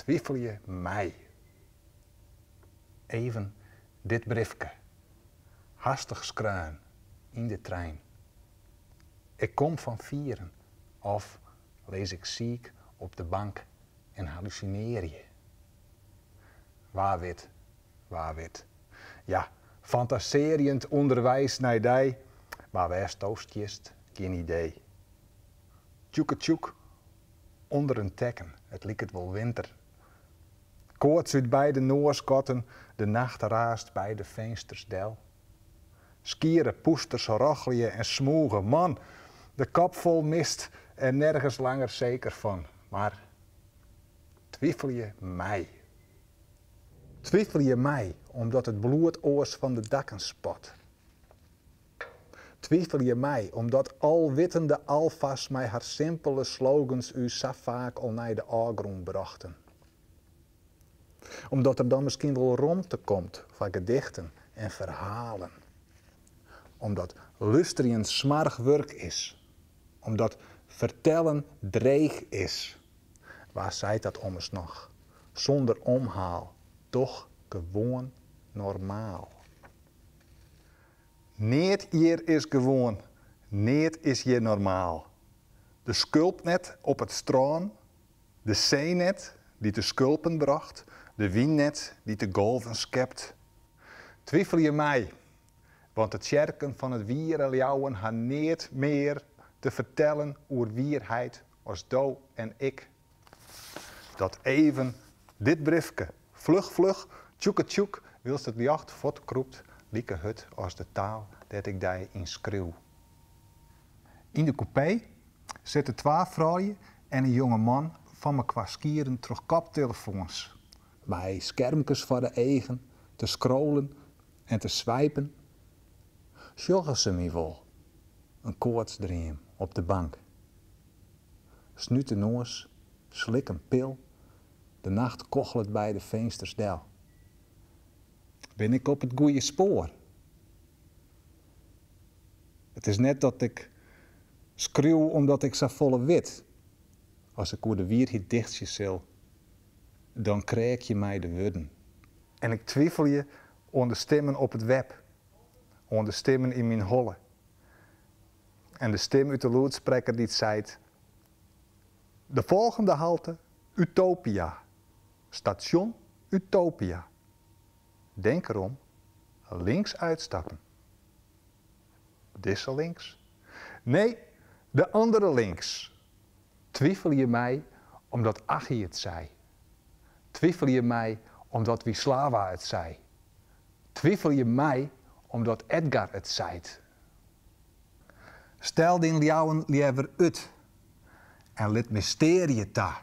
Twifelje my. Even dit briefke. Hastich skreaun, yn de trein. Ik kom fan fieren, of lis ik siik op de bank en hallusinearje? Wa wit, wa wit. Ja, fantasearjend ûnderweis nei dy, mar wêr'tsto stiest, gjin idee. Tsjoeke-tsjoek ûnder in tekken, it liket wol winter. Koarts út beide noaskatten, de nacht raast by de finsters del. Skiere pûsters rochelje en smûge, man, de kop fol mist en nergens langer seker fan, mar twifelje my. Twifelje my, omdat it bloed oars fan de dakken spat. Twifelje my, omdat alwittende alfa's mei har simpele slogans ús sa faak al nei de ôfgrûn brochten. Omdat der dan miskien wol romte komt foar gedichten en ferhalen. Omdat lústerjen smoarch wurk is. Omdat fertellen dreech is. Wa seit dat ommers noch? Sûnder omhaal, doch gewoan normaal. Neat hjir is gewoan, neat is hjir normaal. De skulp net op it strân, de see net dy't de skulpen brocht, de wyn net dy't de golven skept. Twifelje my, want de tsjerken fan it wiere leauwen ha neat mear te fertellen oer wierheid as do en ik. Dat even dit briefke, fluch fluch, tsjoeke tsjoek, wylst it ljocht fuortkrûpt like hurd as de taal dêr't ik dy yn skriuw. Yn de kûpee sitte twa froulju en in jongeman fan mekoar skieden troch koptelefoans, mei skermkes foar de eagen, te scrollen en te swipen. Sjogge se my wol? In koartsdream op de bank. Snút de noas, slik in pil, de nacht kochelet by de finsters del. Bin ik op it goeie spoar? It is net dat ik skriuw omdat ik safolle wit. As ik oer de wierheid dichtsje sil, dan kreakje my de wurden. En ik twifelje oan de stimmen op it web, oan de stimmen yn myn holle. En de stim út de lûdsprekker dy't seit, De folgjende halte, Utopia. Stasjon Utopia. Denk erom, links uitstappen. Dizze links? Nee, de andere links. Twifelje my omdat Aggie it sei. Twifelje my omdat Wislawa it sei. Twifelje my omdat Edgar it seit. Stel dyn leauwen leaver út en lit mystearje ta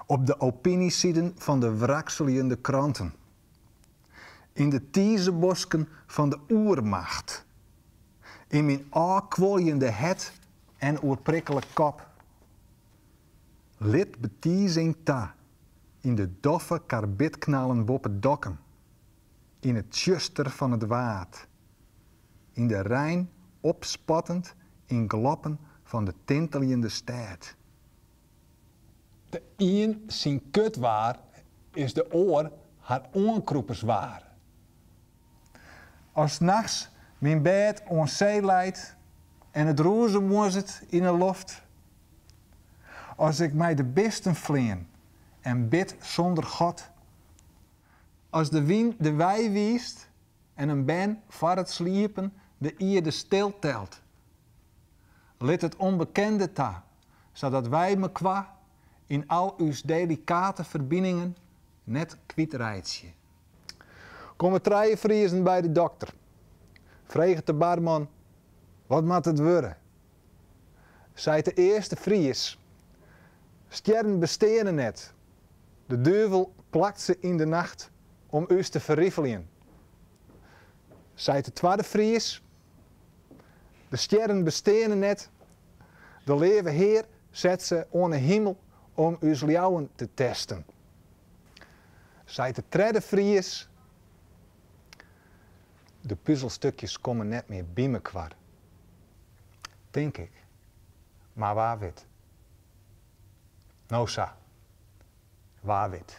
op de opinysiden fan de wrakseljende kranten, yn de tizebosken fan de oermacht, yn myn ôfkuoljende hert en oerprikkele kop. Lit betizing ta yn de doffe karbidknallen boppe Dokkum, yn it tsjuster fan it Waad, yn de rein opspattend yn gloppen fan de tinteljende stêd. De ien syn kutwaar is de oar har oankrûperswaar. As nachts myn bêd oan see leit en it rûzemoazet yn 'e loft. As ik mei de bisten flean en bid sûnder God. As de wyn de wei wiist en in bern foar it sliepen de ierde stiltelt. Lit it ûnbekende ta, sadat wy mekoar yn al ús delikate ferbiningen net kwytreitsje. Komme trije Friezen by de dokter. Freget de barman, Wat moat it wurde? Seit de earste Fries, Stjerren besteane net. De duvel plakt se yn de nacht om ús te ferrifeljen. Seit de twadde Fries, De stjerren besteane net, de leave Hear set se oan 'e himel om ús leauwen te testen. Seit de tredde Fries, De puzelstukjes komme net mear by mekoar. Tink ik. Mar wa wit. No sa. Wa wit.